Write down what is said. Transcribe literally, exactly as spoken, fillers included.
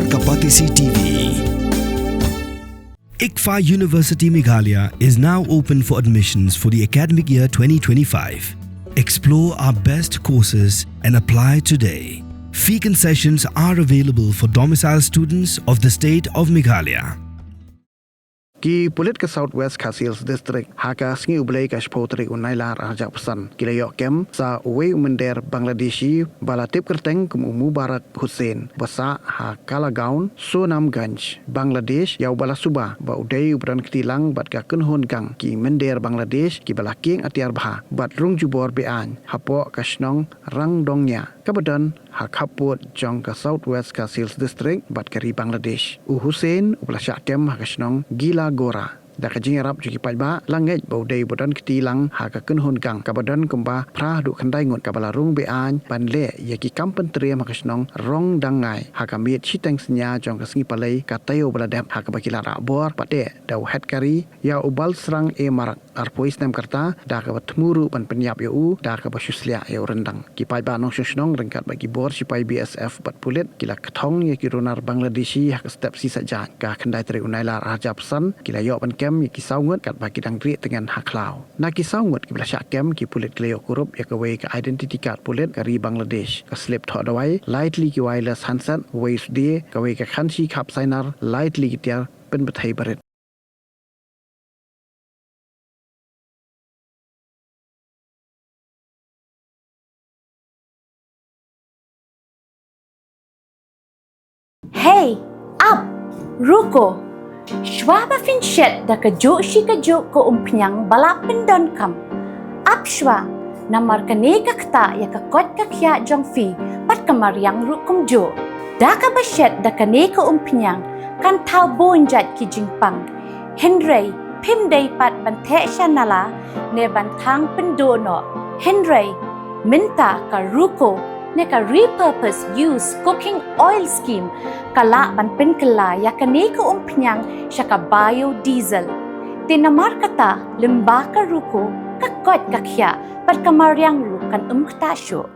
Kapatisi T V. ICFAI University Meghalaya is now open for admissions for the academic year twenty twenty-five. Explore our best courses and apply today. Fee concessions are available for domicile students of the state of Meghalaya. Ki pulit ka South West Khasi Hills District ha ka sngi U Blei ka shiphew tarik u Nailar arhajar arphew san ki la ïoh kem sa uwei u mynder Bangladeshi ba la tip kyrteng kum u Mubarak Hussain ba sah ha Kalagaon, Sunamganj, Bangladesh, ïa uba la suba ba u dei uba don kti lang bad ka kynhun gang ki mynder Bangladesh kiba la kieng atiar bha bad rung jubor be-aiñ hapoh ka shnong Rangdongnia kaba don ha khappud jong ka South West Khasi Hills District bad ka ri Bangladesh. U Hussain uba la shah kem ha ka shnong Gilagora. Da ka jingïarap jong ki paidbah la ngeit ba u dei uba don kti lang ha ka kynhun gang kaba don kumba phra haduh khyndai ngut kaba la rung be-aiñ ban leh ïa ki kam pyntriem ha ka shnong Rongdangngai ha ka miet shiteng synñia jong ka sngi Palei ka taïew ba la dep ha kaba ki la rah bor pat eh da u head kari ïa u Balsrang E Marak arphew snem ka rta da kaba thmu ruh ban pynïap ïa u da kaba shu sliah ïa u ryndang. Ki paidbah nongshong shnong ryngkat bad ki bor shipai B S F bad pulit ki la kthong ïa ki runar Bangladeshi ha ka step shisha jaiñ. Ka khyndai tarik u Nailar arhajar arphew san ki la ïoh ban kem ïa ki saw ngut katba ki dang rieh tngen ha khlaw. Na ki saw ngut kiba la shah kem ki pulit ki la ïoh kurup ïa kawei ka identity card pulit ka ri Bangladesh, ka slip thoh dawai, lai tylli ki wireless handset, uwei u sdie, kawei ka khanshi khap sainar, lai tylli ki tiar pynbthei barit. Hey, ap, ruko. Shwa ba phin shet da kajuh shi kajuh ka umphniang ba la pyndonkam, ap shwa, namar kane ka ktah ïa ka koit ka khiah jong phi bad ka mariang ruh kumjuh. Da kaba shet da kane ka umphniang kan thaw bun jait ki jingpang. Hynrei phim dei pat ban theh sha nala ne ban thang pynduh noh. Hynrei mynta ka ruko ne ka repurpose use cooking oil scheme ka lah ban pynkylla ïa kane ka umphniang sha ka biodiesel. Te namar kata lyngba ka ruko ka koit ka khiah bad ka mariang ruh kan ym ktah shuh.